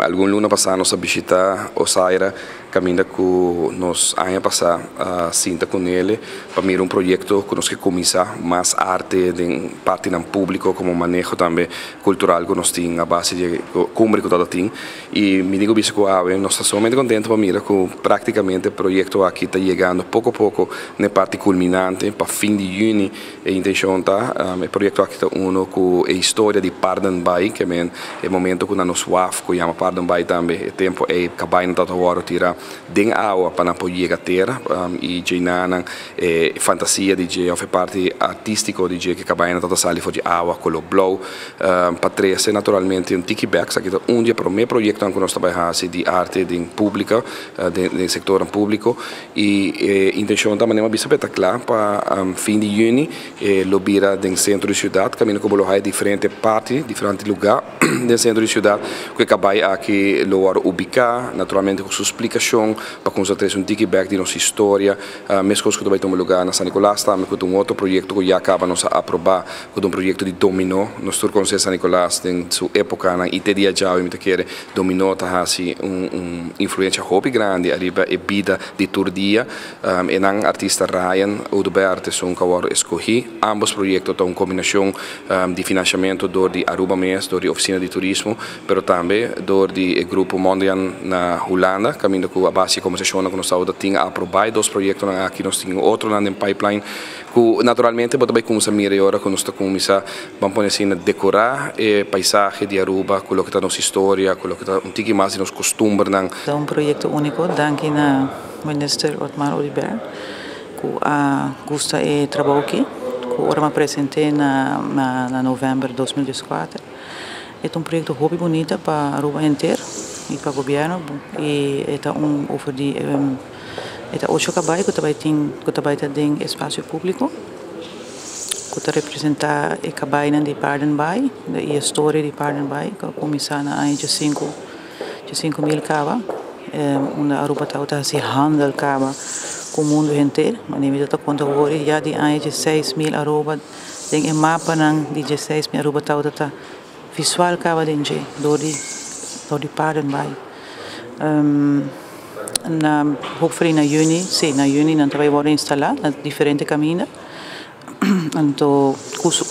Algun luna pasá nos a bishitá Osaira kaminda ku nos aña pasá a sinta ku nele pa mira un proyekto ku nos ke kuminsá mas arte den partinan públiko komo maneho tambe kultural ku nos tin a base di e kumbre ku tabata tin. I mi tin ku bisa ku awe nos ta sumamente kontentu pa mira ku práktikamente e proyekto aki ta yegando poko poko na e parti kulminante. Pa fin di yüni e intenshon ta. E proyekto aki ta uno ku e historia di Paardenbaai, ke men e momento ku na nos waf ku yama Paardenbaai tambe e tempu ei kabainan tabata wòrdu tira den awa pa nan por yega tera i djenanan e fantasia di dje òf e parti artístiko di dje ku e kabainan tabata sali for di awa koló blou pa trese naturalmente un tiki bèk. Esaki ta un di e promé proyektonan ku nos ta bai hasi di arte den públika den sektornan públiko i e intenshon ta manera mi a bisa pa e ta kla pa fin di yüni e lo bira den sentro di siudat kaminda ku bo lo haya diferente parti, diferente lugá den sentro di siudat ku e kabai aki lo wòrdu ubiká, naturalmente ku su splikashon pa kumsa trese un tiki bèk di nos historia, meskos ku ta bai tuma lugá na San Nicolas tambe ku ta un otro proyekto ku ya kaba nos a aprobá ku ta un proyekto di dominó. Nos tur konosé San Nicolas den su épokanan i te dia djawe mi ta kere dominó ta hasi un influensia hopi grandi ariba e bida di tur dia. E nan artista Ryan Oduber esun ku a wòrdu eskohí. Ambos proyekto ta un kombinashon di finansiamentu dor di Aruba mes, dor di Ofisina di Turismo, pero tambe dor di e grupo Mondriaan na Hulanda, kaminda ku a base di e kombersashonnan ku nos tabata tin a aprobá e dos proyektonan aki. Nos tin otronan den pipeline ku naturalmente bo ta bai kuminsá mira e ora ku nos ta kuminsá, ban pone asina, dekorá e paisahe di Aruba ku loke ta nos historia, ku loke ta un tiki mas di nos kostumbernan. Ta un proyekto úniko, danki na Minister Otmar Oduber ku a gusta e trabou aki ku ora mi a present'é na na novèmber 2014. E ta un proyekto hopi bunita pa Aruba henter i pa gobièrnu i e ta un over di e ta ocho kabai ku ta bai tin ku ta bai ta den espasio públiko ku ta representá e kabainan di Paardenbaai i e storia di Paardenbaai ku a kuminsá na aña diesinku 5000 kaba unda Aruba tabata hasi handel kaba ku mundu henter. Mane mi ta konta awor ya di aña 16000 Aruba den e mapanan di 16000 Aruba tabata ta visual kaba den dje dor di Paardenbaai. Na hopefully na yüni, si, na yüni nan ta bai wòrdu instalá na diferente kaminda. Anto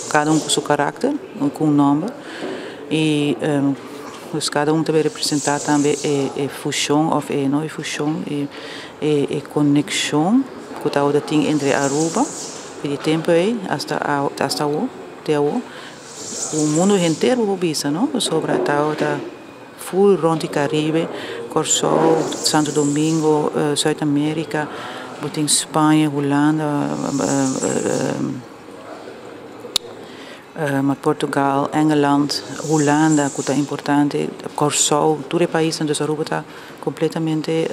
kada un ku su karakter, ku un nòmber i dus kada un ta bai representá tambe e fushon òf e no e fushon e konekshon ku tabata tin entre Aruba di e tempu ei hasta hasta awor te awor ku mundu henter bo por bisa no pasobra tabata full rònt di Karibe, Kòrsou, Santo Domingo, Zuid Amerika, bo tin Spaña, Hulanda, Portugal, Engeland, Hulanda ku ta importante, Kòrsou, tur e paisnan. Dus Aruba ta kompletamente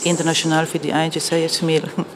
internashonal for di aña 6000.